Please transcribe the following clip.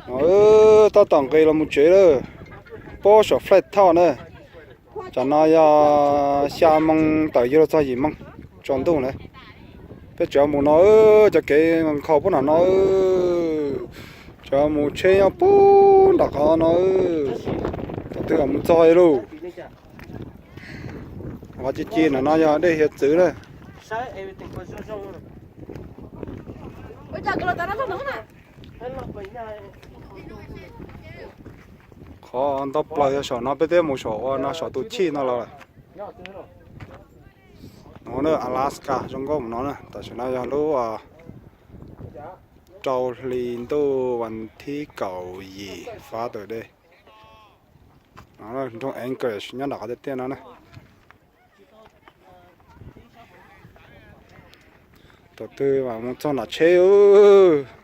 No, tab tom nqis los mus tsev lawm, pab saum flight thaum na. Tam no yog xya moo tawm yug los txog yim moo tsaus ntuj na. Peb tseem mus no, cov kev nkhaus pub nram no, tseem mus tsheb nyob pub nram qhov no, thaum twg mus txog lauj. Qhov ci ci nram no yog dej hiav txwv na. Qhov ntau plaws yog saum no, peb twb mus saum ua no saum tus chij no los lawm. No na, Alaska zoo nkauj mus no na. Tam sim no yog lub rau hli ntuj vas thib kaum yim Father's Day. Nroog Anchorage nyob nram qhov tiaj tiaj no na. Thaum twg mas mus txog nram tsheb ub.